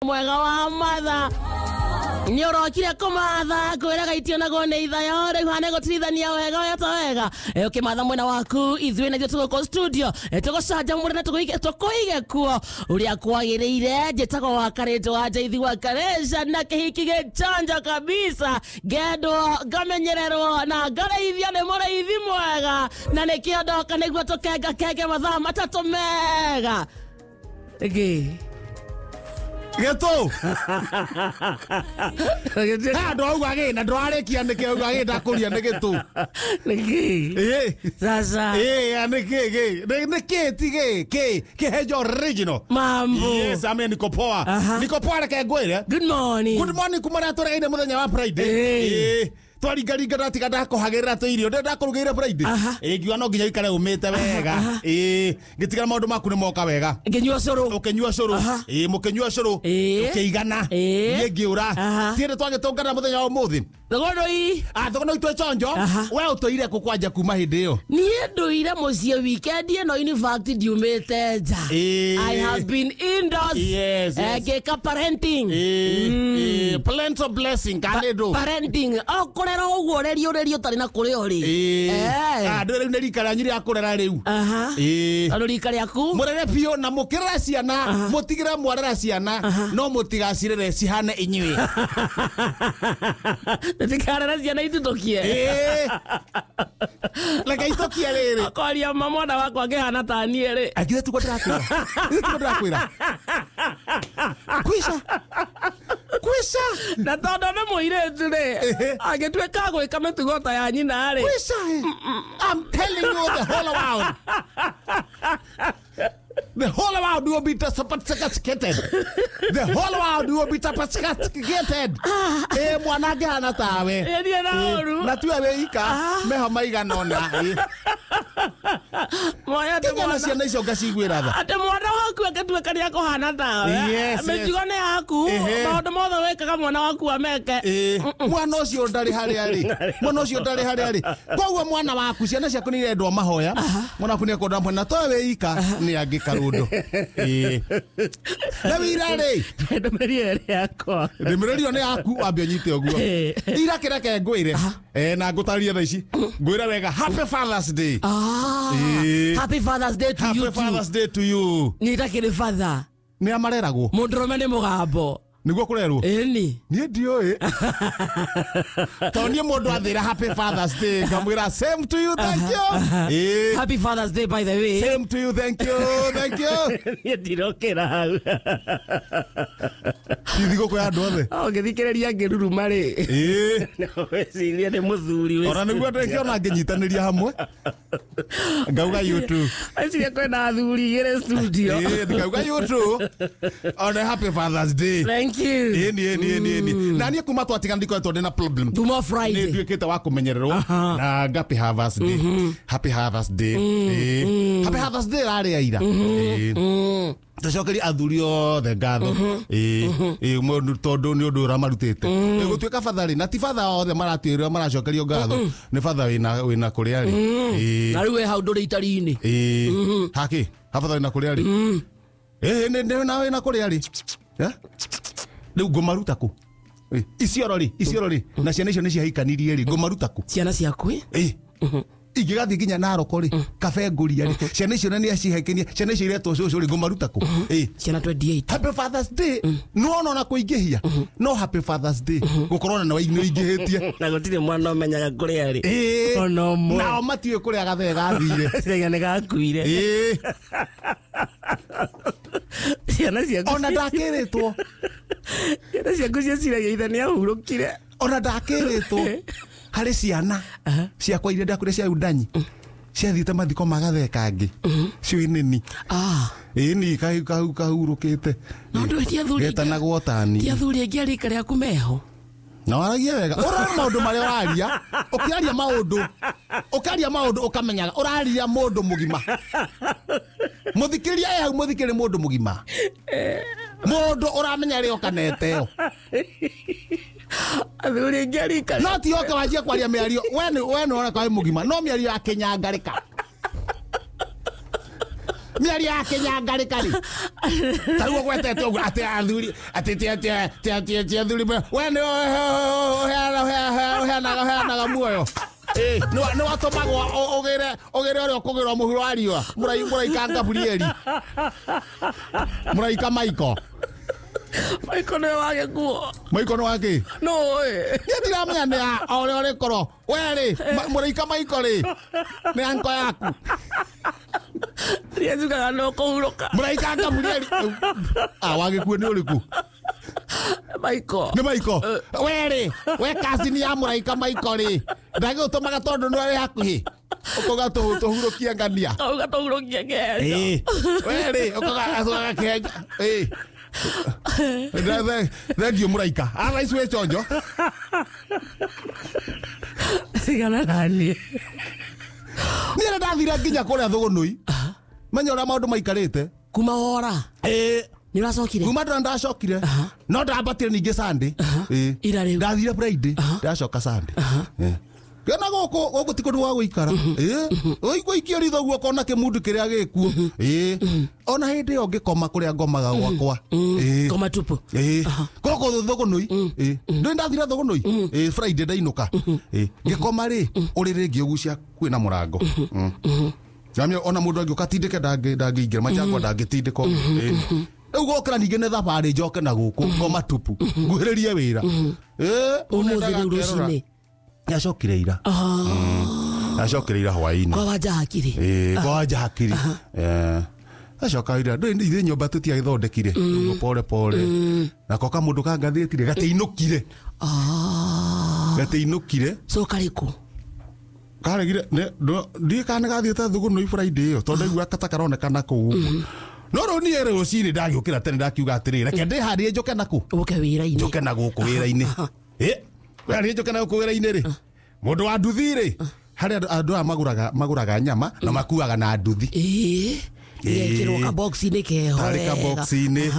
Mwega wa matha nä å rokire kå matha kwä raga itionagwo nä ithayo rä u hane gå tirithania wega wega ta wega. Å kä matha mwena waku ithuä na ithuä tå gå kå studio tå gå canjamå na tå kå ige kuo å rä a kwagä rä ire. Njätagwo wa karä wa njaithi wa kareca na kä hiki gä chanjo kabisa, ngendwo ngamenyererwo na ngareithio nä må reithi mwega, na nä kä o ndoka nä guo tå kenga kenge mathaa 3 mega gä Gĩtũ ha ndwauga gĩ na ndwarĩkia nĩkĩ auga gĩ ndakũria nĩ gĩtũ. Nĩkĩ? Ĩ. Sasa. Ĩ, nĩkĩ gĩ nĩkĩ ti gĩ kĩ kĩhenjo original. Mambo. Yes, ame niko poa. Aha. Niko poa, reke ngwĩre. Good morning. Good morning kuma rĩa tũregeire mũthenya wa Friday. Ĩ. Ĩ, twaringaringa ndatiga ndakũhagĩrĩra tũ irio ndĩ ndakũrugĩire Friday. Aha. Ĩ, ngiuga no nginya ũikare ũmĩte wega. Aha. Ĩ, ngĩtigĩra maũndũ maku nĩ moka wega. Ngĩnyua cũrũ. Ũkĩnyua cũrũ. Aha. Ĩ, mũkĩnyua cũrũ. Ĩ. Ũkĩigana. Ĩ. Niĩ ngĩũra. Aha. Tiĩ nĩ twagĩtũngana mũthenya wa ũmũthĩ. Thogoroi. Thogoroi itwe chonjo. Aha. We ũtũire kũ kwanja kuma hĩndĩ ĩyo? Niĩ ndũire mũciĩ weekend ĩno, in fact ndiumĩte nja. Ĩ. I have been indoors. Yes, yes. Ngĩka parenting. Ĩ, ĩ, plenty of blessing kana ndũ. Parenting o kũrera ũguo ũreri ũreri ũtarĩ na kũrĩa ũrĩ. Ĩ. Eh. Andũ rĩu nĩ rika rĩanyu rĩa kũrera rĩu. Aha. Ĩ. Tondũ rika rĩaku Mũrere biũ na mũkĩrera ciana, mũtigĩre mwarera ciana no mũtigacirere cihane inyuĩ. Nĩtikarera ciana itutũkie. Ĩ. Reke itũkie rĩrĩ. Kwaria ma, mwana wakwa angĩhana ta niĩ rĩ. Angire tuko ndĩrakwĩra. Githĩ tiguo ndĩrakwĩra? Kwisha. Kwisha. Na tondũ nĩ mũirĩtu rĩ, Ehe. angĩtuĩka gwĩka mĩtugo ta ya nyina rĩ. Kwisha. I'm telling you, the whole world. The whole world will be disappointed. The whole world will be disappointed. Eh, mwana angĩhana tawe. Ĩ, niĩ na ũru. Na tiwe wĩ ika meho maigana ũna. Ĩ. Moya atĩ Kinya na mwana ciana icio ngaciguĩra tha. atĩ mwana waku angĩtuĩka nĩ akũhana tawe, Yes, yes. mĩtugo nĩ yaku, Ehe. maũndũ mothe wĩkaga mwana waku ameke. Ĩ, mwana ũcio ndarĩ harĩa arĩ, mwana ũcio ndarĩ harĩa arĩ. Koguo mwana waku, ciana ciaku nĩ irendwo mahoya, mwana waku nĩ ekwenda mahoya na towe wĩ ika nĩ angĩ karũndũ. Ĩ. Rĩu ira rĩ, ndũmĩrĩri ĩyo nĩ yakwa. Ndĩmĩrĩri ĩyo nĩ yaku, wambe ũnyite ũguo. Ĩ. Ira kĩreke ngwĩre, na ngũtarĩrie thaa ici ngwĩre wega, happy Father's Day. Ah, Ĩ. happy Father's Day to Happy you too. Father's Day to you. Niĩ ndakĩrĩ father. Nĩ a mareragwo? Mũndũrũme nĩ mũgambo. Nĩguo kũrerwo. Ĩni. Niĩ ndiũĩ tondũ niĩ mũndũ athĩra happy Father's Day ngamwĩra same to you, thank you. Ĩ. Happy Father's Day, by the way. Same to you, thank you, thank you. Niĩ ndirokĩra hau. Ti thigũkũ ya andũ othe. Ũngĩthikĩrĩria ngĩruruma rĩ, Ĩ. no wĩcirie nĩ mũthuri wĩ Ona nĩguo ndĩkĩona ngĩnyitanĩria hamwe ngauga you too. Wĩcirie kwĩna athuri igĩrĩ studio. Ĩ, ngauga you too ona happy Father's Day. Thank you. Ĩni, ĩni, ĩni, ĩni, na niĩ kuma twatigana ndikoretwo ndĩna problem. Tuma Nĩ Friday. nduĩkĩte wa kũmenyererwo Aha. na ngapi Harvest Day, happy Harvest Day. Ĩ, happy Harvest Day rarĩ ya ira. Ĩ. Tũcokerie athuri othe ngatho. Ĩ, ĩ, mũndũ tondũ nĩ ũndũ ũramarutĩte. Ĩ, gũtuĩka batha rĩ, na ti batha othe maratuĩrwo maracokerio ngatho, nĩ batha wĩna kũrĩa rĩ. Ĩ. Na rĩu wĩ hau ndũrĩ itari-inĩ. Ĩ, haki habatha wĩna kũrĩa rĩ. Ĩ, nĩ na wĩna kũrĩa rĩ. Eh? Rĩu ngũmaruta kũ? Ĩ, icioro rĩ, icioro rĩ, na ciana icio nĩ ciahikanirie rĩ, ngũmaruta kũ? Ciana ciaku ĩ? Ĩ, ingĩgathiĩ nginya Naroko rĩ, kabe ngũria rĩ, ciana icio na nĩ acihikanie, ciana icio iretwo cũcũ rĩ, ngũmaruta kũ? Ĩ. Ciana 28. Happy Father's Day nĩwona ona kũingĩhia no happy Father's Day gũkorwo na nĩ ũingĩhĩtie. Na gũtirĩ mwana ũmenyaga kũrĩa arĩ. Ĩ. Ona ũmwe. Nao matiũĩ kũrĩa gathee gathire. Ciaga nĩ gakuire. Ĩ. Ciana ciaku Ona ndakĩrĩtwo. Ciana ciaku cieciragia ithe nĩ ahurũkire. Ona ndakĩrĩtwo harĩ ciana ciakwa iria ndakũrĩa cia undanyi ciathiĩte mathiko ma gathee kangĩ ciũĩ nĩni. Ah. Ĩni kahurũkĩte. No ndũĩ ti athuri Getanagwo tani. Ti athuri aingĩ a rika rĩaku meho. Na waragie wega, ũrore maũndũ marĩa ũraria, ũkĩaria maũndũ, ũkĩaria maũndũ ũkamenyaga ũraria mũndũ mũgima. Mũthikĩrĩria e hau, mũthikĩrĩria mũndũ mũgima, mũndũ ũramenya rĩo kaneteo. Athuri aingĩ a rika No ti oke wanjie kwaria mĩario we nĩ wona kaĩ mũgima no mĩario ya kĩnyangarĩka. Mĩario ya kĩnyangarĩka rĩ ta rĩu ũgwetete ũguo atĩ athuri atĩ ti athuri we nĩ ũheanaga muoyo. Nĩ watũmagwo ũgĩre ũrĩa ũkũgĩrwo mũhuro wa riũa mũraika Gabrieli mũraika Michael. Michael nĩwe wa gĩkuo. Michael nĩ wa kĩ? No ĩ. Niĩ ndiramenya nĩ a o ũrĩa ũrĩkorwo we rĩ mũraika Michael rĩ nĩ anko yaku. Niĩ njugaga no kũhurũka. Mũraika Gabrieli wa gĩkuo nĩ ũrĩkũ? Michael. Nĩ Michael. We rĩ we cousin ya mũraika Michael rĩ ndagĩgũtũmaga tondũ nĩ ũrĩ hakuhĩ ũkauga tũhurũkie ngania. Ũkauga tũhurũkie kĩhenjo. We rĩ ũkauga kĩhenjo. Thengiũ mũraika. Thaa ici wĩ chonjo. Tigana na niĩ. Niĩ nĩ ndathire nginya kũrĩa Thũgũnũi. Menya ũrĩa maũndũ maikarĩte. Kuma wora. Nĩ ũracokire? Kuma ndora ndacokire. No ndambatire ningĩ Sunday. Ira rĩu. Ndathire Friday. Ndacoka Sunday. Kĩona gũkũ ti kũndũ gwa gũikara. Ũigua ritho guo ũkona kĩmundu kĩrĩa gĩkuo. Ona hĩndĩ ĩyo ngĩkoma kũrĩa ngomaga gwakwa. Ngoma tupu. Gũkũ Thũgũnũi. Ndũĩ ndathire Thũgũnũi? Friday ndainũka. Ngĩkoma rĩ ũrĩrĩ ngĩũgucia kwĩna mũrango. Namio ona mũndũ angĩũka tindĩke ndangĩingĩra machakwa ndangĩtindĩkwo. Rĩu gũkĩra ningĩ nĩ thabarĩ njoke na gũkũ ngoma tupu nguhĩrĩrie wĩra. Ũmũthĩ rĩu rũcinĩ. Nĩacokire ira. Acokire ira hwaĩ-inĩ. Kwa wanja hakiri. Kwa wanja hakiri. Acoka ira ndũĩ ithuĩ nyũmba tũtiagĩthondekire ũguo pole pole. Nako kamũndũ ka ngathĩti rĩ gatiinũkire. Gatiinũkire. So karĩkũ? Karegire ndiĩ kana nĩ gathiĩte Thũgũnũi Friday ĩyo tondũ ndaigua ta karonekana kũu ũguo. No rĩu niĩ rũcinĩ ndagĩũkĩra tene ndakiuga atĩrĩrĩ reke ndĩharĩrie njoke na kũ? Ũke wĩra-inĩ. Njoke na gũkũ wĩra-inĩ. Wĩharĩrie njoke na gũkũ wĩra-inĩ rĩ mũndũ wa nduthi rĩ harĩ andũ aya magũraga nyama na makuaga na nduthi. Ĩgekĩrwo kabox-inĩ keho wega. Kabox-inĩ.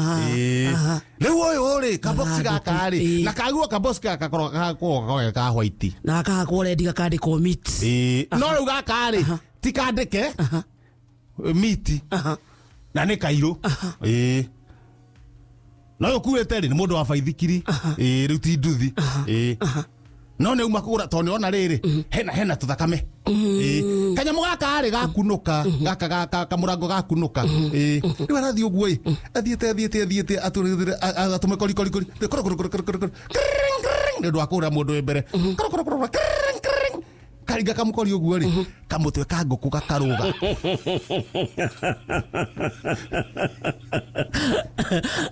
Rĩu ũyũ rĩ kabox gaka rĩ na kaguo kabox gaka gakoragwo ka white. Na gakahakwo red gakandĩkwo meat. No rĩu gaka rĩ ti kandĩke meat na nĩ kairũ. No ũkuĩte rĩ nĩ mũndũ wa baithikiri. Rĩu ti nduthi. No nĩ uma kũgũra tondũ nĩona rĩrĩ hena tũthakame. Kanyamũ gaka rĩ gakunũka gaka kamũrango gakunũka. Rĩu arathiĩ ũguo ĩ athiĩte atũme kori kori kori koro koro koro koro nĩ ũndũ wa kũhũra mũndũ wĩ mbere koro koro koro karinga kamũkori ũguo rĩ kamũtwe ka ngũkũ gakarũga.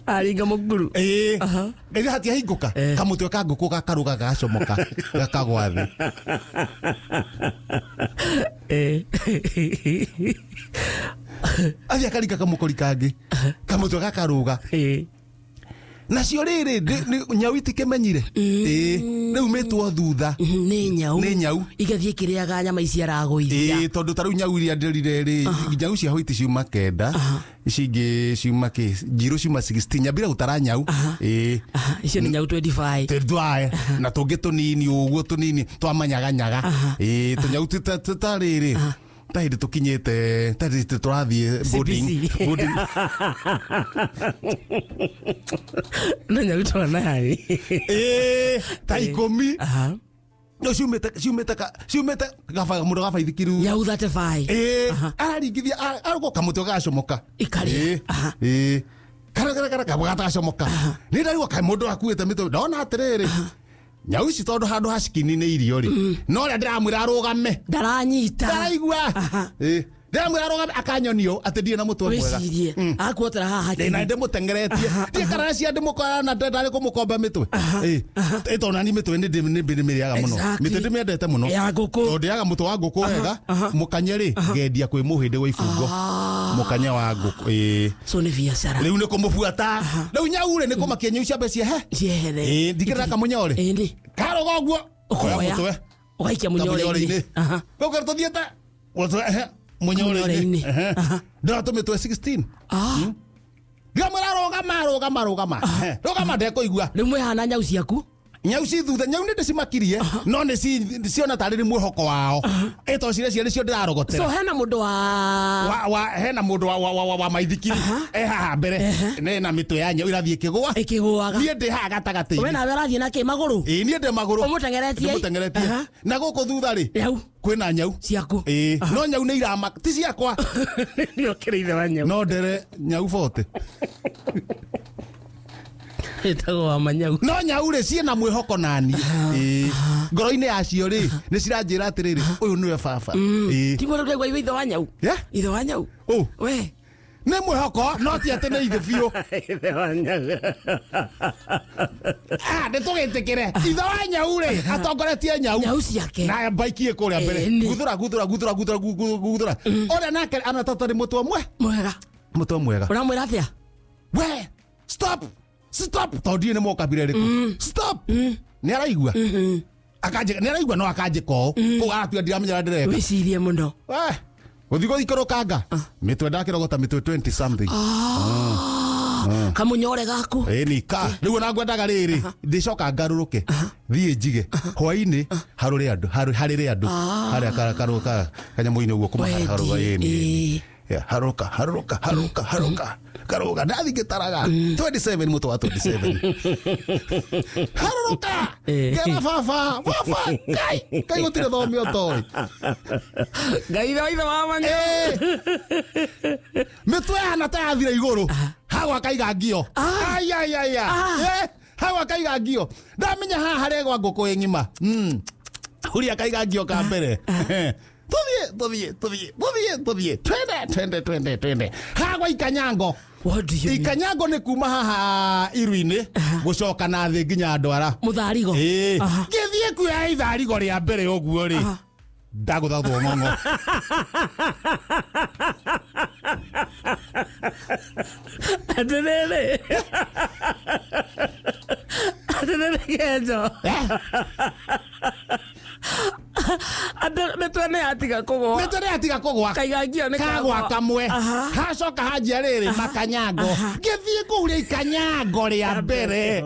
Aringa mũkuru. Rĩrĩa hatiahingũka kamũtwe ka ngũkũ gakarũga gagacomoka gakagwa thĩ. Athiĩ akaringa kamũkori kangĩ kamũtwe gakarũga. Nacio rĩrĩ nyau itikĩmenyire. Rĩu mĩtwo thutha. Nĩ nyau. Nĩ nyau. Igathiĩ ikĩrĩaga nyama ici aragũithia. Tondũ ta rĩu nyau iria ndĩrire rĩ nyau cia white ciuma 9 ici ingĩ ciuma kĩ njirũ ciuma 16 nyambire gũtara nyau. Icio nĩ nyau 25. 25 na tũngĩ tũnini ũguo tũnini twamanyaganyaga. Tũnyau ta rĩrĩ ta hĩndĩ tũkinyĩte ta hĩndĩ tũrathiĩ boarding. No nyau twana yani. Ta 10. No ciumĩte mũndũ ga baithikiri. Nyau 35. Araringithia arũgo kamũtwe gagacomoka. Ikarĩa. Kara gagacomoka. Nĩ ndarigwo kaĩ mũndũ akuĩte mĩtwe ndona atĩrĩrĩ nyau ici tondũ handũ ha cikini nĩ irio rĩ no ũrĩa ndĩramwĩra arũgame ndaranyita ndaraigua. Ndĩramwĩra arũgame akanyonio atĩ ndirĩ na mũtwe mwega. Wĩcirie akuotera haha hakiri. Na ndĩmũteng'eretie ndiĩ kana cia ndĩmũkora na ndarĩ kũmũkomba mĩtwe. Tondũ nani mĩtwe nĩ ndĩmĩrĩaga mũno. Mĩtwe ndĩmĩendete mũno. Ya ngũkũ. Tondũ ndĩaga mũtwe wa ngũkũ wega mũkanye rĩ ngendia kwĩ mũhĩndĩ wa ibungo. Mũkanye wa ngũkũ. So nĩ biacara. Rĩu nĩ kũmũbuata. Rĩu nyau rĩ nĩ kũmakia nyau ciambe ciehe. Ciehere. Ndikĩrĩra kamũnyore. Karoga ũguo. Ũkoya mũtwe. Ũgaikia mũnyore-inĩ. Gũkũ tũthiĩte. Mũnyore-inĩ. Ndĩratũmĩtwe 16. Ndĩramwĩra rũgama rũgama rũgama. Rũgama ndekũigua. Rĩu mwĩhana nyau ciaku. Nyau ci thutha nyau nĩ ndĩcimakirie no nĩ ciona tarĩ nĩ mwĩhoko wao. Ĩto ciria ciarĩ cio ndĩrarogotera. So hena mũndũ wa hena mũndũ wa maithikiri e haha mbere na mĩtwe ya nyau irathiĩ ĩkĩgũa. Ĩkĩgũaga. Niĩ ndĩ haha gatagatĩ-inĩ. We nawe ũrathiĩ na kĩ magũrũ? Ĩĩ niĩ ndĩ magũrũ. Ũmũteng'eretie? Ndĩmũteng'eretie. Na gũkũ thutha rĩ nyau kwĩna nyau ciaku. Ĩĩ no nyau nĩ irama ti ciakwa. Nĩ ũkĩrĩ ithe wa nyau. No ndere nyau 40. Ĩtagwo wa manyau. No nyau rĩ ciĩna mwĩhoko nani. Ĩĩ ngoro-inĩ yacio rĩ nĩ ciranjĩra atĩrĩrĩ ũyũ nĩwe baba. Ĩĩ ti mũndũ ndĩraigua ithe wa nyau. Ithe wa nyau. Ũ we nĩ mwĩhoko no ti atĩ nĩ ithe biũ. Ithe wa nyau. Ah nĩ tũgĩtĩkĩre ithe wa nyau rĩ atongoretie nyau. Nyau ciake. Na baiki ĩ kũrĩa mbere. Guthũra guthũra guthũra guthũra guthũra. Ũrĩa nake anatata nĩ mũtwe mwega. Mũtwe mwega. Ũramwĩra atĩa? We stop. Stop! Tondũ ndiũĩ nĩ mũkabira ĩrĩkũ. Stop! Nĩ araigua. Akanjĩka nĩ araigua no akanjĩka ũũ. Kũu aratua ndiramenya ũrĩa ndĩreka. Wĩcirie mũno. Gũthiĩ gũikũrũkanga. Mĩtwe ndakĩrogota mĩtwe 20 something. Kamunyore gaku. Ĩĩ ni ka. Rĩu ona ngwendaga rĩrĩ ndĩcoka ngarũrũke. Thiĩ njige. Hwainĩ harũre andũ harĩre andũ. Harĩa karũka kanyamũ-inĩ ũguo kũmaharũra ĩĩ. Haruka haruka haruka haruka. Karuga ndathi ngĩtaraga 27 mũtwe wa 27. Haruka ngera baba baba kai kai gũtirĩ thome ũtoĩ. Ngai ithe wa ithe wa manyau. Mĩtwe ĩhana ta yathira igũrũ. Hau akaiga ngio. Ai ai ai. Hau akaiga ngio. Ndamenya haha haregwa ngũkũ ĩ ng'ima. Huria akaiga ngio ka mbere. Tuthie tuthie tuthie tuthie tuthie twende twende twende twende hagwa ikanyango. What do you mean? Ikanyango nĩ kuma haha iru-inĩ gũcoka na thĩ nginya ndwara mũtharigo. Ĩĩ ngĩthiĩ kuoya itharigo rĩa mbere ũguo rĩ ndagũthathwo ng'ong'o. Atĩrĩrĩ atĩrĩrĩ Kenjo. Andũ mĩtwe nĩ yatiga kũgũa. Mĩtwe nĩ yatiga kũgũa. Kaigangio nĩ kagwa kamwe. Hacoka hanjia rĩrĩ makanyango. Ngĩthiĩ kũhuria ikanyango rĩa mbere.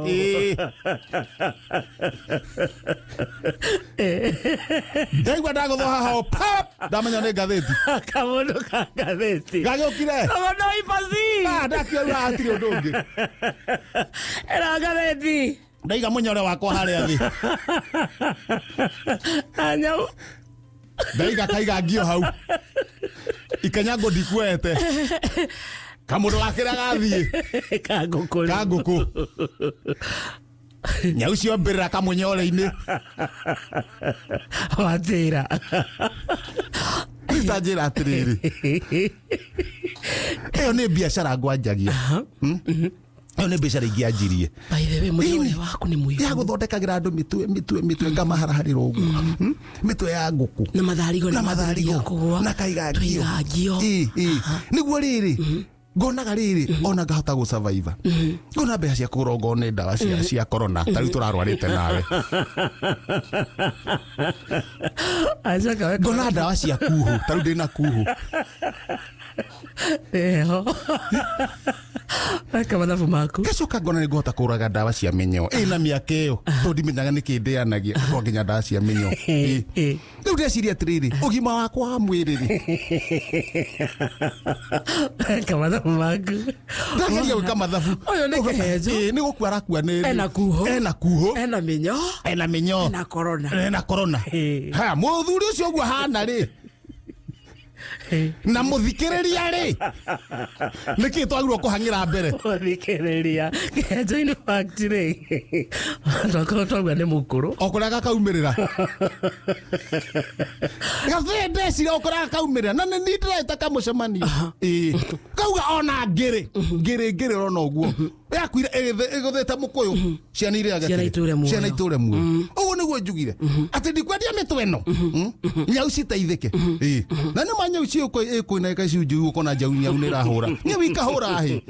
Ndaigua ndagũthwo haha o pap ndamenya nĩ ngathĩti. Kamũndũ ka ngathĩti. Gagĩũkire. Kamũndũ ibaci. Ndakiuga hatirĩ ũndũ ũngĩ. Ĩno ngathĩti. Ndaiga mũnyore wakwa harĩa thĩ. Na nyau. Ndaiga kaiga ngio hau. Ikanyango ndikuete. Kamũndũ gakĩrĩa gathiĩ. Ka ngũkũ. Ka ngũkũ. Nyau cio mbĩrĩra kamũnyore-inĩ. Watĩra. Ta njĩra atĩrĩrĩ. Ĩyo nĩ biacara ngwanjagia. Ĩyo nĩ biacara ingĩanjirie. By the way, mũnyore waku nĩ mũiyũ. Ya gũthondekagĩra andũ mĩtwe mĩtwe mĩtwe ngamaharaharĩra ũguo. Mĩtwe ya ngũkũ. Na matharigo na matharigo. Na kaigangio. Ĩĩ. Nĩguo rĩrĩ ngonaga rĩrĩ ona ngahota gũ survive. Ngona mbeca cia kũgũra okorwo nĩ ndawa cia corona ta rĩu tũrarwarĩte nawe. Ngona ndawa cia kuhu ta rĩu ndĩna kuhu. Eho. Weka mathabu maku. Ngacoka ngona nĩngũhota kũgũraga ndawa cia mĩnyoo. Ĩna mĩaka ĩyo tondũ ndimenyaga nĩkĩ ndĩanagia no nginya ndawa cia mĩnyoo. Rĩu ndeciria atĩrĩrĩ ũgima wakwa wa mwĩrĩ rĩ. Weka mathabu maku. Ndageria gwĩka mathabu. Ũyũ nĩ Kĩhenjo. Ĩĩ nĩ gũkua arakua nĩ ena kuho. Ena kuho. Ena mĩnyoo. Ena mĩnyoo. Ena corona. Ena corona. Haya mũthuri ũcio ũguo ahana rĩ. Na mũthikĩrĩria rĩ nĩkĩ twagĩrĩirwo kũhang'ĩra mbere mũthikĩrĩria Kĩhenjo in fact rĩ twakorwo twauga nĩ mũkũrũ o kũrĩa gakaumĩrĩra gathĩ ndecira o kũrĩa gakaumĩrĩra na nĩ ndĩreta kamũcemanio ĩĩ kauga ona ngĩrĩ ngĩrĩ ngĩrĩ ona ũguo yakuire ĩgũthĩte mũkũyũ ciana irĩaga ciana itũre muoyo ciana itũre muoyo ũguo nĩguo njugire atĩ ndikwendia mĩtwe ĩno nyau citeithĩke ĩĩ na nĩ ma nyau ciĩkwĩna ĩkacunjĩ ũkona nyau nyau nĩ ĩrahũra nyau ikahũra hĩ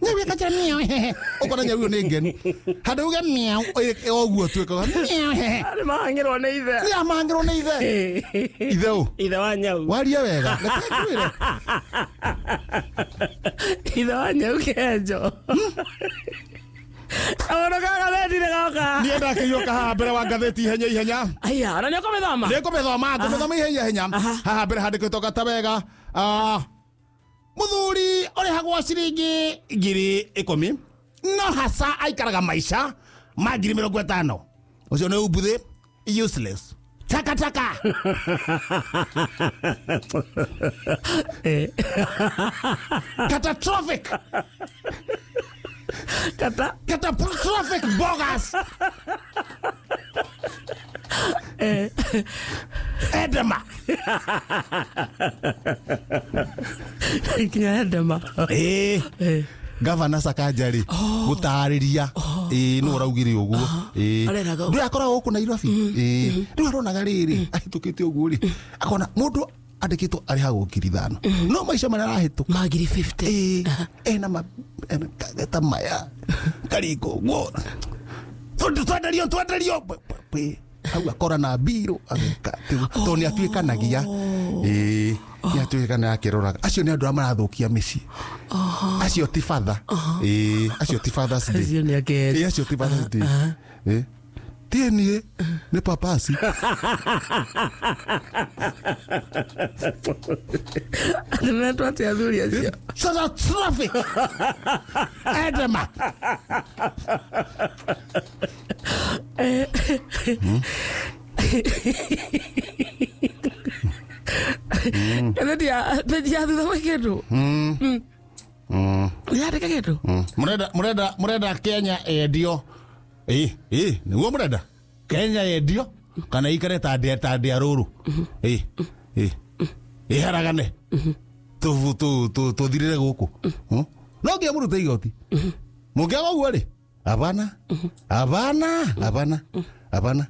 nyau ĩkanjĩra miau hehe ũkona nyau ĩyo nĩ ngenu handũ uge miau ũguo tuĩkaga miau hehe nĩ mahang'ĩrwo nĩ ithe nĩ amahang'ĩrwo nĩ ithe ithe ũ ithe wa nyau waria wega reke ngwĩre ithe wa nyau Kĩhenjo. Kaũndũ ka gatheti nĩ gaka. Nĩwahiũka. Niĩ ndakĩhiũka haha mbere wa ngathĩti ihenya ihenya. Aya, na nĩũkũmĩthoma? Nĩngũmĩthoma, ngũmĩthoma ihenya ihenya. Haha mbere handĩkĩtwo gata wega. Mũthuri ũrĩhagwo ciringi 10,000 no hasa aikaraga maica ma 50,000. Ũcio nĩ umbuthĩ, useless. Takataka. Catastrophic. Catastrophic bogus. Edema. Kinya edema. Gavana Sakaja rĩ gũtarĩria nũ ũraugire ũguo ndũrĩ akoragwo gũkũ Nairobi rĩu aronaga rĩrĩ ahĩtũkĩte ũguo rĩ akona mũndũ andĩkĩtwo arĩhagwo 5,000 no maica marĩa arahĩtũka ma 50,000 ena ta maya kariko ũguo twenderio twenderio hau akora na mbirũ ageka tondũ nĩ atuĩkanagia nĩ atuĩkanagia akĩroraga acio nĩ andũ arĩa marathũkia mĩciĩ acio ti father acio ti Father's Day acio nĩ akeri acio ti Father's Day tie niĩ nĩ papasi nĩmetwo atĩ athuri acio catastrophic edema. Ngathĩti ya thutha wa kĩndũ yandĩka kĩndũ murenda murenda Kenya yendio nĩguo murenda Kenya yendio kana ikare ta ndĩa rũrũ iharagane tũthirĩre gũkũ no nginya mũrute igoti mũngĩaga ũguo rĩ abana abana abana abana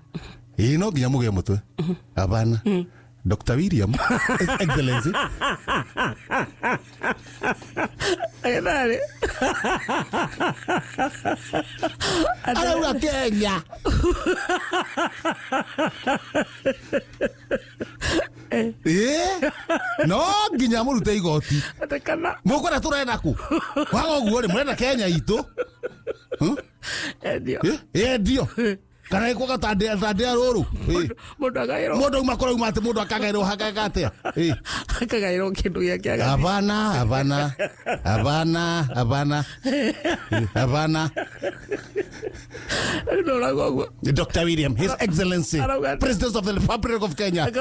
no nginya mũgĩe mũtwe abana. Dr. William, His Excellency. Arauga Kenya. No nginya mũrute igoti. Mũkwenda tũrenda kũ? Waga ũguo rĩ mũrenda Kenya itũ. Yendio. Kana ĩkwaga ta ndĩa rũrũ. Mũndũ agaĩrwo. Mũndũ auma kũrauma atĩ mũndũ akagaĩrwo hakaga atĩa. Akagaĩrwo kĩndũ gĩake agathiĩ. Abana abana abana abana abana. Dr. William, His Excellency, President of the Republic of Kenya.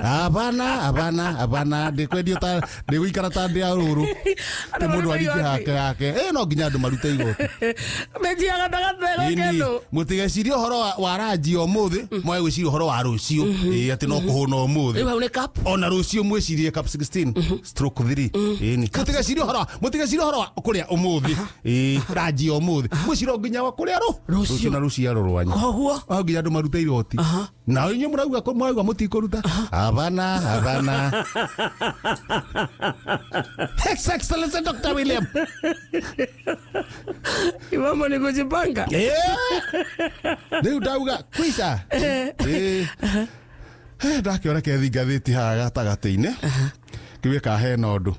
Abana abana abana ndĩkwendio ta ndĩgũikara ta ndĩa rũrũ. Atĩ mũndũ aringe hake hake. No nginya andũ marute igoti. Mĩnji ya gatagatĩ kĩndũ. Mũtigecirie ũhoro wa ranji ũmũthĩ mwae gwĩciria ũhoro wa rũciũ atĩ no kũhũna ũmũthĩ rĩu hau nĩ cup ona rũciũ mwĩcirie cup 16/3 mũtigecirie ũhoro mũtigecirie ũhoro wa kũrĩa ũmũthĩ ranji ũmũthĩ mwĩcirie nginya wa kũrĩa rũciũ na rũciaro rwanyu koguo hau nginya andũ marute igoti na inyuĩ mũrauga mũtikũruta abana abana. His Excellency Dr. William Imamo ni kujipanga. Rĩu ndauga kwica ndakĩona kethi ngathĩti haha gatagatĩ-inĩ kiuge ka hena ũndũ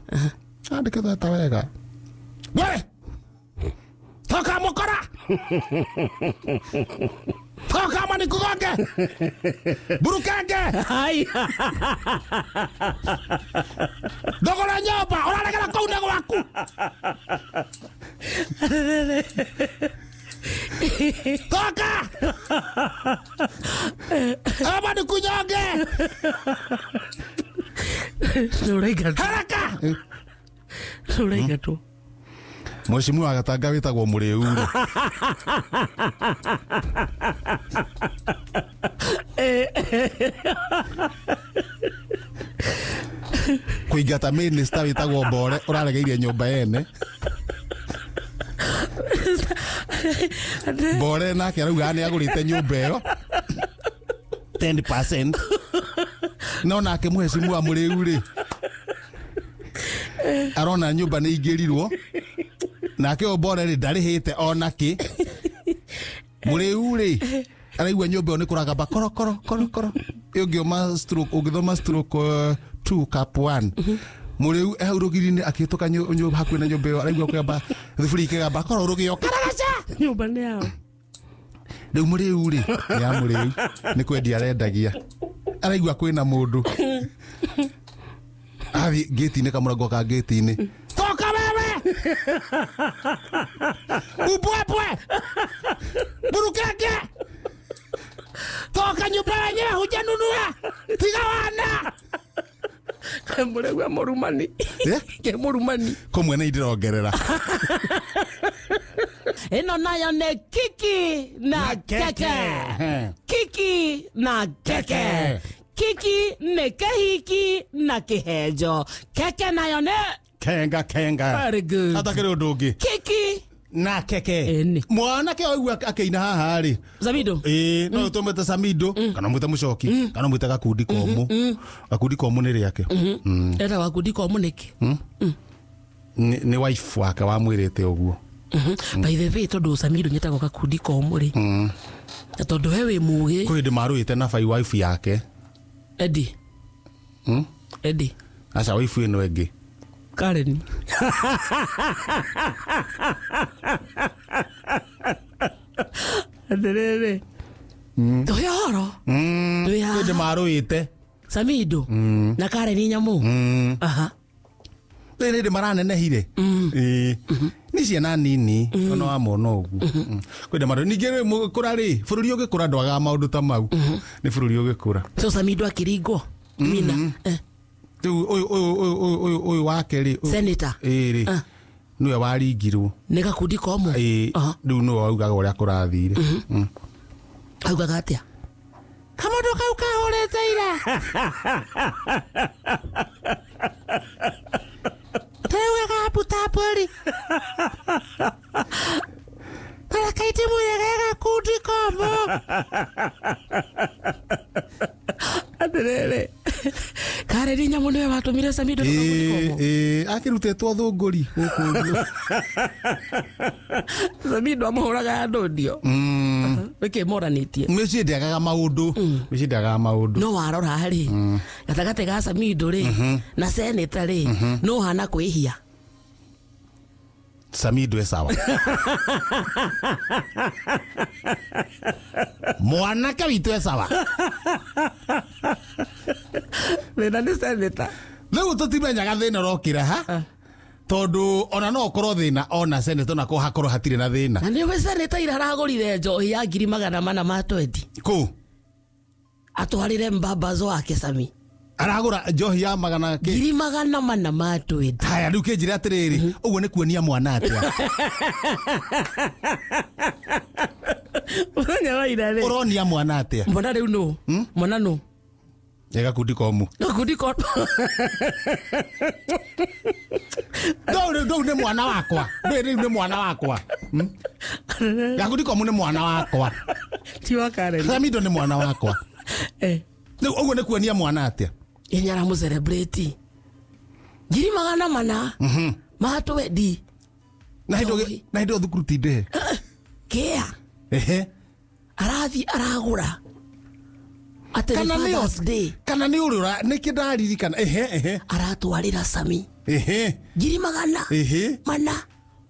andĩkĩtwo ta wega we toka mũkora toka manikũgonge burukenge ndogora nyũmba ũraregera kũu nĩ gwaku toka ama nikunyonge haraka nũraingatwo. Mheshimiwa Gatanga wĩtagwo Mũrĩu rĩ kũingata minister wĩtagwo Mbore ũraregeire nyũmba yene Mbore nake arauga nĩ agũrĩte nyũmba ĩyo 10% no nake mheshimiwa Mũrĩu rĩ arona nyũmba nĩ ingĩrirwo nake ũyũ Mbore rĩ ndarĩhĩte ona kĩ Mũrĩu rĩ araigua nyũmba ĩyo nĩ kũragamba koro koro koro koro ũngĩoma stroke ũngĩthoma stroke 2 cap 1 Mũrĩu e hau rũgiri-inĩ akĩhĩtũka nyũmba hakuhĩ na nyũmba ĩyo araigua kũgamba thiburi ikĩgamba koro rũgĩo karagaca nyũmba nĩ yao Rĩu mũrĩu rĩ ya mũrĩu nĩ kwendia arendagia araigua kwĩna mũndũ athiĩ ngĩti-inĩ kamũrango ka ngĩti-inĩ toka wewe ubwebwe burukeke toka nyumba yenyewe hujanunua tiga wana Mũrĩu e mũrumani. Ke mũrumani. Kũmwe nĩ ndĩrongerera. Ĩno nayo nĩ kiki na keke. Kiki na keke. Kiki nĩ kĩhiki na kĩhenjo. Keke nayo nĩ kenga kenga. Very good. Atakĩrĩ ũndũ ũngĩ. Kiki na keke. Mwanake oigua akĩina haha rĩ. Samido. Ĩĩ no tũmwĩte Samido kana mwĩte Mũcoki kana mwĩte Gakundi Komũ. Gakundi Komũ nĩ rĩake. Etagwo Gakundi Komũ nĩkĩ? Nĩ wife wake wamwĩrĩte ũguo. By the way tondũ Samido nyetagwo Gakundi Komũ rĩ. Na tondũ we wĩ mũgĩ. Kwĩ hĩndĩ marũĩte na bai wife yake. Eddie. Eddie. Aca wife ĩno ĩngĩ. Karen. Atĩrĩrĩ. Tũhe ũhoro. Twĩ haha. Hĩndĩ marũĩte. Samido. Na Karen nyamũ. Aha. Rĩrĩ hĩndĩ maranenehire. Ĩĩ. Nĩ ciana nini ona wamona ũguo. Kwĩ hĩndĩ marũĩte. Ningĩ rĩ kũra rĩ bũrũri ũgĩkũra ndwagaga maũndũ ta mau. Nĩ bũrũri ũgĩkũra. So Samido akĩringwo. Mina. Rĩu ũyũ wake rĩ. Senator. Ĩĩ rĩ. Nĩwe waringirwo. Nĩ Gakundi Komũ. Ĩĩ. Rĩu nĩwe waugaga ũrĩa kũrathire. Augaga atĩa? Kamũndũ kau kahũrĩte ira. Taugaga mbuta mbũri. Tareka itimwĩre ge Gakundi Komũ. Atĩrĩrĩ. Karen nyamũ nĩwe watũmire Samido Gakundi Komũ. Ĩĩ akĩrutĩtwo thũngũri gũkũ ũguo. Samido amũhũraga andũ ndio. Nĩkĩ moranĩtie? Mĩciĩ ndĩagaga maũndũ. Mĩciĩ ndĩagaga maũndũ. No warora rĩ gatagatĩ ga Samido rĩ na seneta rĩ no hana kwĩhia. Samido e sawa. Mwanake witũ e sawa. Thĩna nĩ seneta. Rĩu tũtimenyaga thĩna ũrokĩra ha tondũ ona no ũkorwo thĩna ona seneta ona hakorwo hatirĩ na thĩna. Na nĩwe seneta ira aragũrire njohi ya 420,000. Kũ? Atwarĩre mbambazo wake Sami. Aragũra njohi ya magana kĩ? 420,000. Haya rĩu kĩnjĩre atĩrĩrĩ ũguo nĩ kuonia mwana atĩa? Mũthenya wa ira rĩ. Ũronia mwana atĩa? Mwana rĩu nũ? Mwana nũ? Nĩ Gakundi Komũ. Gakundi Komũ. Ndau nĩ mwana wakwa. Rĩu nĩ mwana wakwa. Gakundi Komũ nĩ mwana wakwa. Ti wa Karen. Samido nĩ mwana wakwa. Rĩu ũguo nĩ kuonia mwana atĩa? Inya aramũ celebrate. 400,000. Ma 20. Na hĩndĩ ĩyo thukuru ti ndĩhe. Kĩa. Ehe. Arathiĩ aragũra. Atĩ nĩ Father's Day. Kana nĩ ũrĩ nĩkĩ ndaririkana. Ehe. Aratwarĩra Sami. Ehe. 400,000.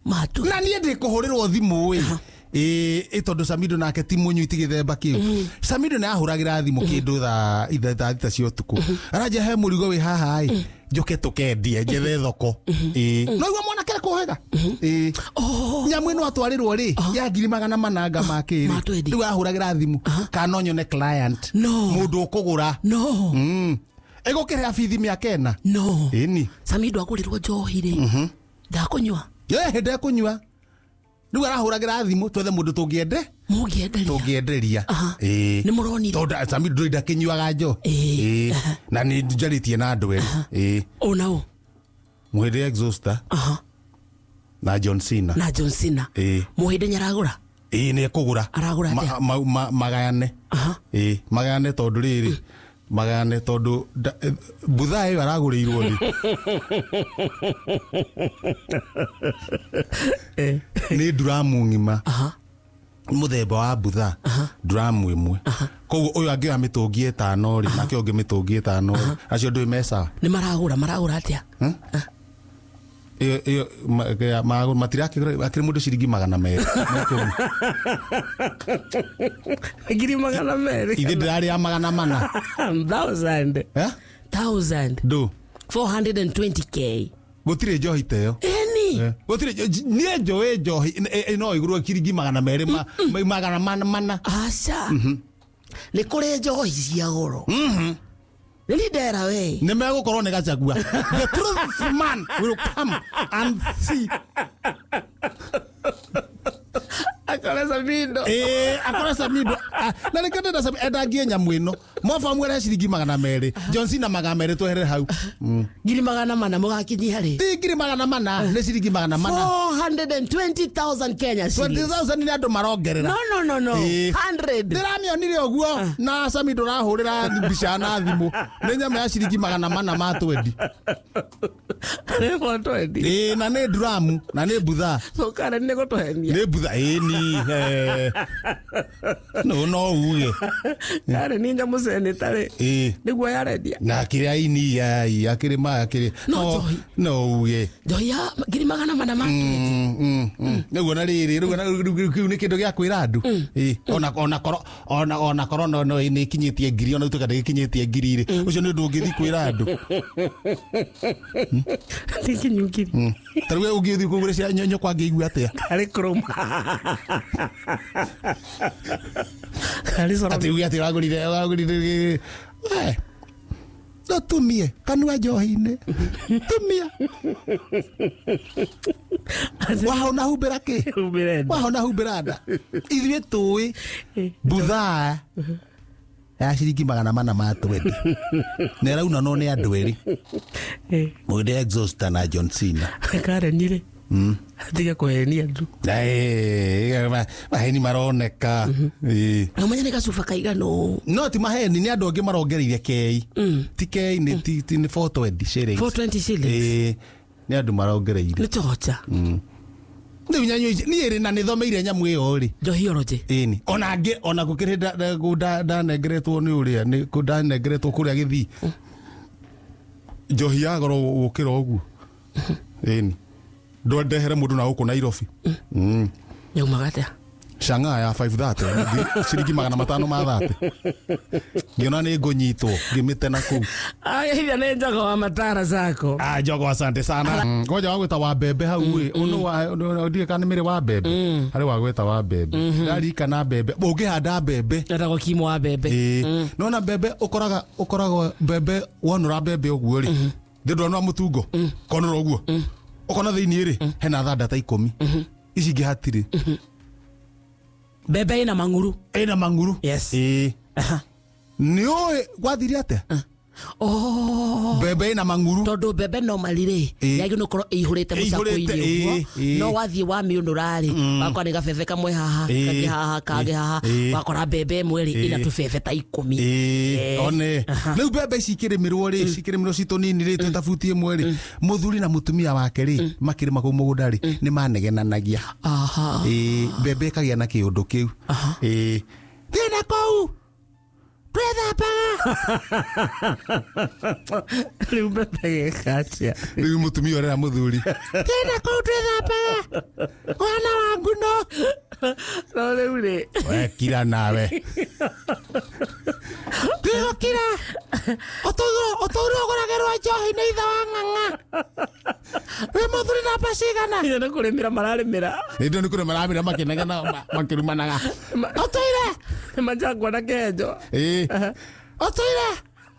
Matu. Na niĩ ndĩkũhũrĩrwo thimũ ĩ. Ĩ tondũ Samido nake ti mũnyui ti gĩthemba kĩu. Samido nĩ ahũragĩra thimũ kĩndũ thaa 6 cia ũtukũ. Aranjia he mũrigo wĩ haha ĩ. Njoke tũkendie njethe thoko. Ĩ. No igua mwanake kũhega. Ĩ. Nyamũ ĩno atwarĩrwo rĩ ya 400 ma kĩrĩ. Rĩu ahũragĩra thimũ kana no nyone client. Mũndũ ũkũgũra. No. Ĩgũkĩrĩha bithi mĩaka 4. No. Ĩni. Samido agũrĩrwo njohi rĩ. Ndakũnyua. Ĩ ndekũnyua. Rĩu arahũragĩra thimũ twethe mũndũ tũngĩende. Mũngĩenderia. Tũngĩenderia. Ĩĩ. Nĩ mũronire. Tondũ Samido ndakĩnyuaga njohi. Ĩĩ. Na nĩ njarĩtie na andũ erĩ. Ĩĩ. Ona ũ? Mũhĩndĩ Exhauster. Na John Cena. Na John Cena. Ĩĩ. Mũhĩndĩ nĩaragũra? Ĩĩ nĩ ekũgũra. Aragũra atĩa? Magayane. Ĩĩ magayane tondũ rĩrĩ. Magayane tondũ buthaa ĩyo aragũrĩirwo rĩ. Nĩ nduramu ng'ima. Mũthemba wa buthaa nduramu ĩmwe. Koguo ũyũ angĩoya mĩtũngi 5 rĩ nake ũngĩ mĩtũngi 5 rĩ acio ndũĩ me sawa. Nĩ maragũra maragũra atĩa? Iyo matirakĩgũra akĩrĩ mũndũ ciringi 210. Ngiri 200. Ithe ndĩrarĩa 400. Thousand. Eh? Thousand. Ndũ. 420K. Gũtirĩ njohi ta ĩyo. Eni. Gũtirĩ niĩ njũĩ njohi no ĩgũrwo ciringi 200 400. Aca. Nĩ kũrĩ njohi cia goro. Nĩ ndera we. Nĩ megũkorwo nĩ Gachagua. The truth man will come and see. Akore Samido. Akore Samido. Na rĩngĩ ndĩrenda Samido endangie nyamũ ĩno. Moba mwere ciringi 200. John Cena 200 twehere hau. Ngiri 400 mũgakinyia rĩ? Ti ngiri 400 nĩ ciringi 400. 420,000 Kenya shillings. 20,000 nĩ andũ marongerera. No no no no. 100. Ndĩramĩonire ũguo na Samido ndũrahũrĩra mbica na thimũ. Nĩ nyama ya ciringi 400 ma 20. Nĩ 420. Na nĩ drum na nĩ butha. Sukari nĩ gũtũhenia. Nĩ butha ĩni. No no uge. Kare ni nyamũ cenĩta rĩ. Nĩguo yarendia. Na kĩrĩa ini ai akĩrĩ ma akĩrĩ. No njohi. No uge. Njohi ya ngiri 400 ma 20. Nĩguo na rĩrĩ rĩu kĩu nĩ kĩndũ gĩa kwĩra andũ. Ona korwo no nĩ ĩkinyĩtie ngiri ona ituĩka ndĩgĩkinyĩtie ngiri rĩ. Ũcio nĩ ũndũ ũngĩthiĩ kwĩra andũ. Nĩ kinyu ngiri. Ta rĩu ũngĩthiĩ kũgũra cia nyũkwa angĩigua atĩa? Karĩ kũrũma. Karĩ coro. Atĩ uge atĩ ũragũrire we. No tumie kanua njohi-inĩ. Tumia. Wahona humbĩra kĩ? Humbĩra nda. Wahona humbĩra nda. Ithuĩ tũĩ buthaa ya ciringi 400 ma 20. Na ĩrauna no nĩ andũ erĩ. Mũgĩde Exhauster na John Cena. Karen rĩ. Atige kũhenia andũ. Maheni maroneka. Na ũmenye nĩ gacuba kaigana ũũ. No ti maheni nĩ andũ angĩ marongereire kei. Ti kei nĩ 420 shillings. 420 shillings. Nĩ andũ marongereire. Nĩ tocha. Rĩu nyanyũ ici niĩ rĩ na nĩ thomeire nyamũ ĩyo rĩ. Njohiology. Ĩni. Ona angĩ ona gũkĩrĩ ndanengeretwo nĩ ũrĩa nĩ ndanengeretwo kũrĩa Gĩthii. Njohi ya goro gũkĩra ũguo. Ĩni. Ndwendehere mũndũ na gũkũ Nairobi. Yaumaga atĩa? Chang'aa ya 530 ciringi 500 ma 30. Ngĩona nĩ ngũnyitwo ngĩmĩte na kũu. Agĩithia nĩ Njogo wa Matara Sacco. Njogo asante sana. Ngoja wa gwĩta wa mbembe hau ĩ. Ũnũ wa ndiũĩ kana nĩ mĩrĩ wa mbembe. Harĩ wa gwĩta wa mbembe. Ndarikana mbembe. Ũngĩhanda mbembe. Etagwo Kimo wa mbembe. Nona mbembe ũkoraga mbembe wonũra mbembe ũguo rĩ. Thĩ ndwonora mũtungo. Konora ũguo. Ũkona thĩinĩ rĩ hena thanda ta 10. Ici ingĩ hatirĩ. Mbembe ĩna mang'uru. Ĩna mang'uru. Yes. Nĩ ũĩ gwathire atĩa? Mbembe ĩna mang'uru. Tondũ mbembe normally rĩ yagĩrĩirwo gũkorwo ĩihũrĩte mũcakwe-inĩ ũguo. No wathiĩ wamĩũnũra rĩ wakora nĩ gabebe kamwe haha kangĩ haha kangĩ haha wakora mbembe ĩmwe rĩ ĩna tũbebe ta 10. One. Rĩu mbembe ici ikĩrĩmĩrwo rĩ cikĩrĩmĩrwo ci tũnini rĩ twĩ ta buti ĩmwe rĩ mũthuri na mũtumia wake rĩ makĩrĩma kũu mũgũnda rĩ nĩ manegenanagia. Mbembe ĩkagĩa na kĩũndũ kĩu. Thiĩ na kũu. Twethambaga. Rĩu mbembe ĩgeka atĩa? Rĩu mũtumia ũrera mũthuri. Thiĩ na kũu twethambaga. Mwana wangu no. No rĩu rĩ. We kira nawe. Ndigũkira. Ũtũire ũgũragĩrwo njohi nĩ ithe wa ng'ang'a. Wĩ mũthuri namba cigana? Ithe nĩ kũrĩmĩra mararĩmĩra. Ithe nĩ kũrĩmĩra mararĩmĩra makĩnegena makĩrumanaga. Ũtũire. Majangwa na kenjo. Ũtũire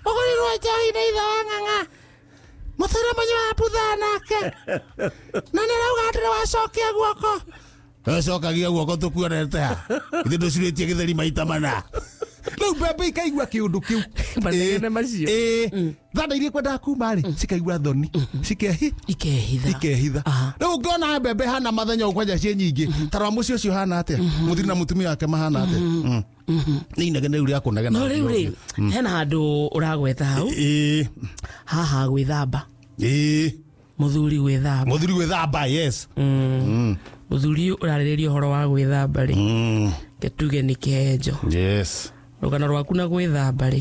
ũgũrĩrwo njohi nĩ ithe wa ng'ang'a. Mũtũire mũnyuaga buthaa nake. Na nĩ arauga atĩ nĩwacokia guoko. Acokagia guoko tũkuonete ha. Ithe ndũcurĩtie gĩtheri maita mana. Rĩu mbembe ikaigua kĩũndũ kĩu. Manegene macio. Thanda iria ikwendaga kuma rĩ cikaigua thoni. Ikehitha. Ikehitha. Rĩu ũngĩona mbembe hana mathenya ũkwanja ciĩ nyingĩ. Ta rora mũciĩ ũcio ũhana atĩa? Mũthuri na mũtumia wake mahana atĩa? Nĩ inegene rĩu rĩa kũnegena. No rĩu rĩ hena handũ ũragweta hau. Haha gwĩthamba. Mũthuri gwĩthamba. Mũthuri gwĩthamba, yes. Mũthuri ũrarĩrĩria ũhoro wa gwĩthamba rĩ. Ke tuge nĩ kĩhenjo. Yes. Rũgano rwaku na gwĩthamba rĩ.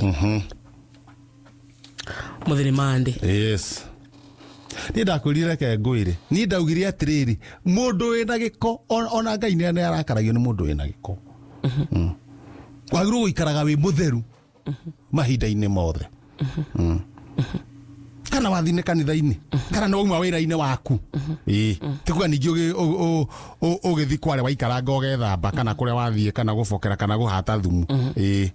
Mũthĩ nĩ Monday. Yes. Niĩ ndakwĩrire reke ngwĩre, niĩ ndaugire atĩrĩrĩ, mũndũ wĩna gĩko ona Ngai nĩ arakaragio nĩ mũndũ wĩna gĩko. Wagĩrĩirwo gũikaraga wĩ mũtheru mahinda-inĩ mothe. Kana wathiĩ nĩ kanitha-inĩ, kana nĩ wauma wĩra-inĩ waku. Ĩĩ, ti kuga ningĩ ũgĩthiĩ kwarĩa waikaranga ũgethamba, kana kũrĩa wathiĩ, kana gũbokera, kana kũhata thumu. Ĩĩ,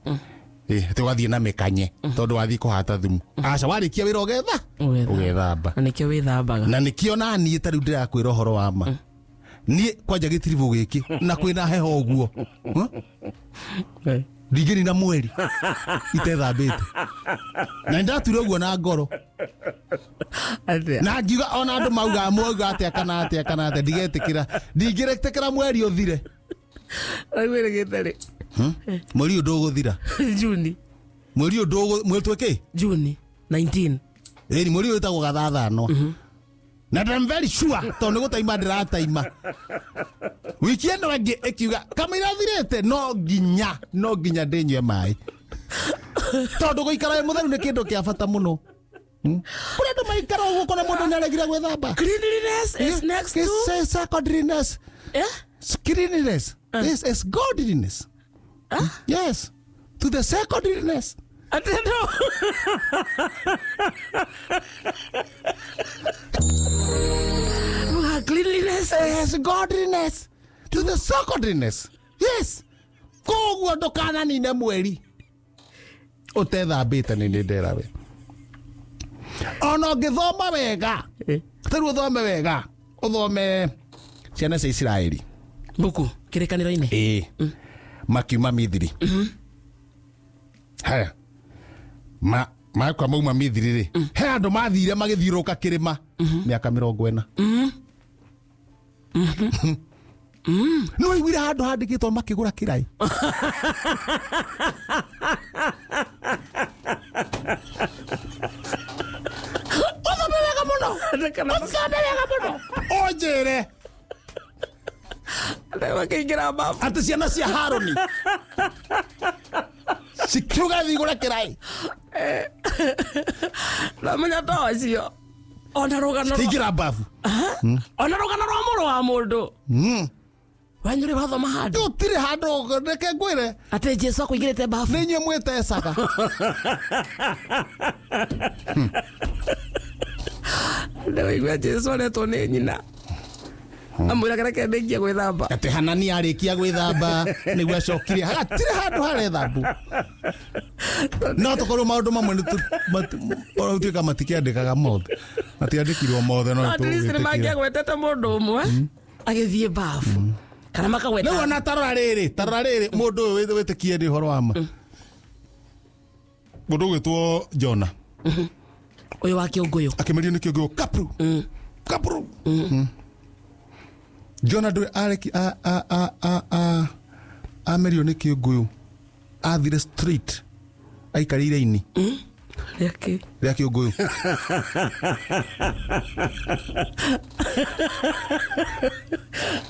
atĩ ũgathiĩ na mĩkanye tondũ wathiĩ kũhata thumu. Aca, warĩkia wĩra ũgetha ũgethamba. Na nĩkĩo wĩthambaga. Na nĩkĩo naniĩ ta rĩu ndĩrakwĩra ũhoro wa ma. Niĩ kwanja gĩtiribũ gĩkĩ na kwĩna heho ũguo, ndingĩnina mweri itethambĩte. Na nĩndatuire ũguo na ngoro. Na ngiuga ona andũ mauga mauga atĩa kana atĩa kana atĩa, ndigetĩkĩra, ndingĩretĩkĩra mweri ũthire. Waigwĩrĩgĩte rĩ? Mweri ũyũ ndũgũthira. Juni. Mweri ũyũ ndũgũ, mweri twĩkĩ? Juni 19. Ĩni mweri ũyũ wĩtagwo gathathanwa. Na I'm very sure tondũ nĩ gũtaima ndĩrataima. Wiki ĩno ĩngĩ ĩkiuga kamũira thirĩte no nginya ndĩnyue maĩ. Tondũ gũikara wĩ mũtheru nĩ kĩndũ kĩa bata mũno. Kũrĩ andũ maikara ũguo kona mũndũ nĩaregire gwĩthamba. Cleanliness is next to sacredness. Yeah? Cleanliness is godliness. Yes, to the sacredness. I don't know. Cleanliness is godliness to the sacredness. Yes. Koguo ndukananine mweri utethambĩte nĩ ndĩra we. Ona ũngĩthoma wega, tarĩu ũthome wega, ũthome ciana cia Isiraeli mbuku kĩrĩkanĩro-inĩ. Ĩĩ, makiuma Mithiri. Haya, makwa mauma Mithiri rĩ, he andũ mathire magĩthiũrũrũka kĩrĩma mĩaka 40. No iguire handũ handĩkĩtwo makĩgũra kĩraĩ. Ũthome wega mũno. Ũthome wega mũno. Ũnjĩre makĩingĩra bafu atĩ ciana cia Harũni cikiuga thiĩ igũre kĩraĩ. Namenya ta acio ona rũgano ingĩra bafu ona rũgano rwa mũrũ wa mũndũ wanyu rĩ wathoma handũ gũtirĩ handũ, reke ngwĩre atĩ Jesũ akũingĩrĩte bafu. Nĩ inyuĩ mwĩtecaga. Ndaigua Jesũ aretwo nĩ nyina amwĩraga reke ndĩkie gwĩthamba. Atĩ Hanania arĩkia gwĩthamba nĩguo acokire hatirĩ handũ harethambwo. No tũkorwo maũndũ mamwe nĩ matikĩandĩkaga mothe, matiandĩkirwo mothe, no at least nĩ mangĩagwetete mũndũ ũmwe agĩthiĩ bafu kana makagweta. Rĩu ona tarora rĩrĩ, mũndũ ũyũ wĩtĩkie nĩ ũhoro wa ma. Mũndũ ũgwĩtwo Jona ũyũ wa kĩũngũyũ akĩmerio nĩ kĩũngũyũ kapru kapru. Jona ndũrĩ areki amerio nĩ kĩũngũyũ, athire straight aikarĩire ini rĩa kĩũngũyũ.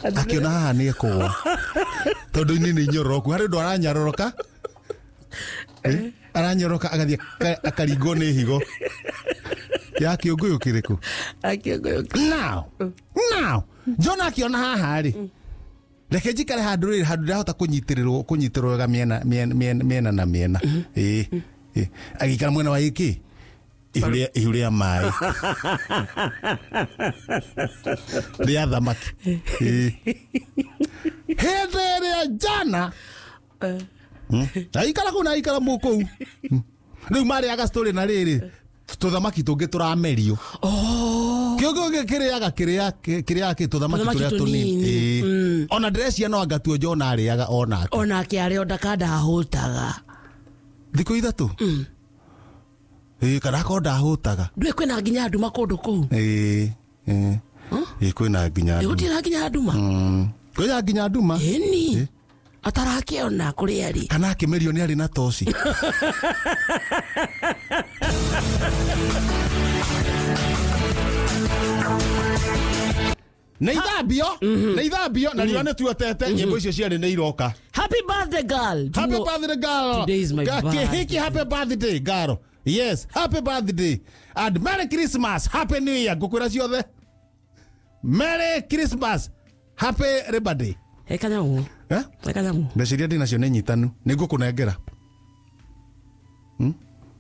Akĩona haha nĩ ekũgwa tondũ ini nĩ inyororoku, harĩ ũndũ aranyaroroka, aranyoroka agathiĩ akaringwo nĩ higo ya kĩũngũyũ kĩrĩkũ. Now Jona akĩona haha rĩ, reke njikare handũ rĩrĩ, handũ ndĩrahota kũnyitĩrĩrwo wega mĩena na mĩena. Ĩĩ, agĩikara mwena wa gĩkĩ ihu rĩa maĩ rĩa thamaki. Hĩndĩ ĩrĩa Jona aikara kũu na aikara kũu, rĩu marĩaga story na rĩrĩ tũthamaki tũngĩ tũramerio. Kĩũngũyũ kĩrĩaga kĩrĩaga kĩ tũthamaki tũrĩa tũnini. Ona ndĩrecia no anga tuo Jona arĩaga onake. Onake arĩ o ndakandahũtaga thikũ 3. Ĩĩ, kana akorwo ndahũtaga. Ndũĩ kwĩna nginya nduma kũndũ kũu. Ĩĩ, ĩĩ, kwĩna nginya nduma. Gũtirĩ nginya nduma. Kwĩna nginya nduma. Ĩni atarakĩona kũrĩa arĩ. Kana akĩmerio nĩ arĩ na toci. Na ithambio, na ithambio, na riũa nĩtuotete, nyĩmbo icio ciarĩ nĩ iroka. Happy birthday girl. Happy birthday girl. Today is my birthday. Kĩhiki happy birthday girl. Yes, happy birthday and Merry Christmas, Happy New Year. Ngũkwĩra ciothe. Merry Christmas, Happy Labor Day. He kanyamũ. Eh? He kanyamũ. Mbeca iria ndĩ nacio nĩ nyitanu. Nĩ ngũkũnengera.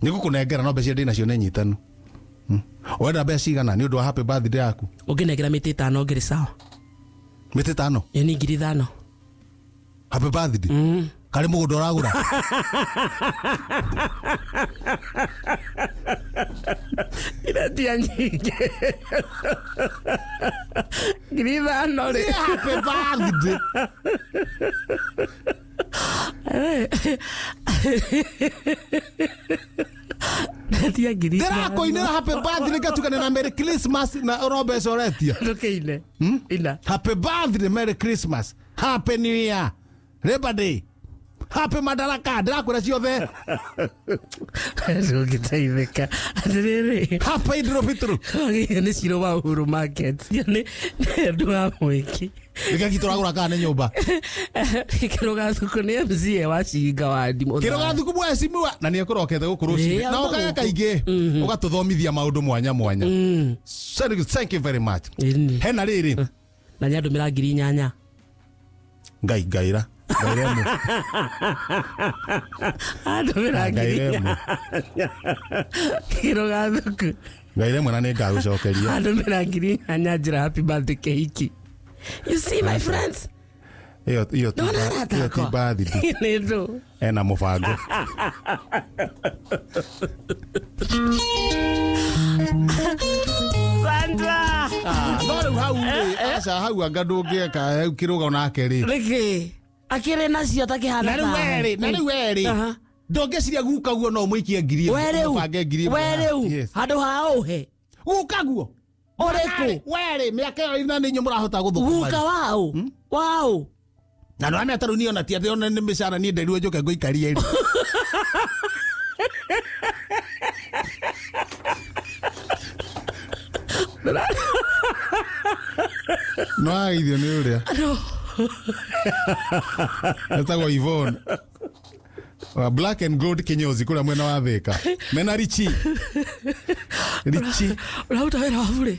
Nĩ ngũkũnengera no mbeca iria ndĩ nacio nĩ nyitanu. Wenda mbeca cigana nĩ ũndũ wa happy birthday yaku? Ũngĩnengera mĩtĩ 5 ngĩrĩ sawa. Mĩtĩ 5? Ĩ ni ngiri 5. Happy birthday. Karĩ mũgũnda ũragũra. Iretia nyingĩ. Ngiri 5 rĩ. Happy birthday. Ndetia ngiri Ndĩrakũinĩra happy birthday ngatukania na Merry Christmas na oro mbeca ũretia. Ndũkĩine. Ina. Happy birthday, Merry Christmas, Happy New Year, Labor Day, Happy Madaraka, ndĩrakwĩra ciothe. Ndũngĩteithĩka. Atĩrĩrĩ. Happy Idul Fitr. Nĩ Ciro wa Uhuru Market. Nĩ ũndũ wa mwĩki. Nĩkĩo tũragũra kana nĩ nyũmba. Kĩrũgathuku nĩ MCA wa Cinga wa Ndimũ. Kĩrũgathuku mheshimiwa na nĩ ekũrokete gũkũ rũcinĩ. Na ũkaga kaingĩ ũgatũthomithia maũndũ mwanya mwanya. Thank you very much. Hena rĩrĩ. Na nĩandũmĩra ngiri 8. Ngai ngaira. Ngairemwe. Andũmĩra ngiri 8. Kĩrũgathuku. Ngairemwe na nĩ ngagũcokeria. Andũmĩra ngiri 8 njĩra happy birthday kĩhiki. You see my friends? Iyo ti birthday. Nĩ ndũ. Ena mũbango. Sandra. No rĩu hau rĩ, aca hau anga ndũngĩeka kĩrũga nake rĩ. Nĩkĩ? Akĩrĩ nacio takĩhana. Na rĩu werĩ. Ndũngĩciria guka guo no mũikie ngiri ĩmwe. Mũbange ngiri ĩmwe. We rĩu handũ ha ũhe. Guka guo. Ũrĩkũ? Werĩ mĩaka ĩyo ĩna nĩ inyuĩ mũrahota gũthũkũma. Guka waũ? Waũ? Na no ameta rĩu niĩ ona ti atĩ ona nĩ mĩcara niĩ nderirwo njũke ngũikarie rĩ. No ageithio nĩ ũrĩa. Etagwo Yvonne. Wa Black and Gold kinyozi kũrĩa mwena wa Thika. Mena Richi. Richi. Ũraruta wĩra wa burĩ?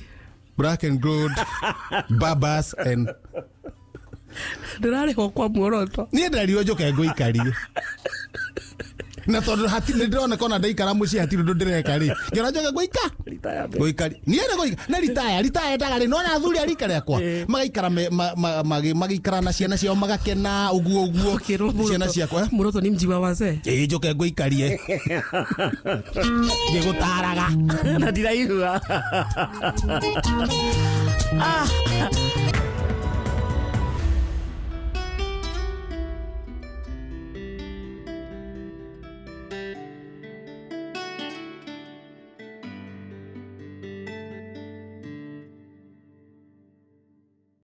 Black and Gold, Babas and Ndĩrarĩhwo kwa muoroto. Niĩ nderirwo njũke ngũikarie. Na tondũ hatirĩ ndĩroneka ona ndaikara mũciĩ hatirĩ ũndũ ndĩreka rĩ. Ngĩona njoke ngũika. Ngũikari. Niĩ nĩ ngũika. Na ritaya endaga rĩ. Nona athuri a rika rĩakwa. Magaikara magĩikara na ciana ciao magakena ũguo ũguo. Ciana ciakwa. Muoroto ni mji wa wazee. Ĩĩ njoke ngũikarie. Ngĩgũtaraga. Na ndiraigua. Ah.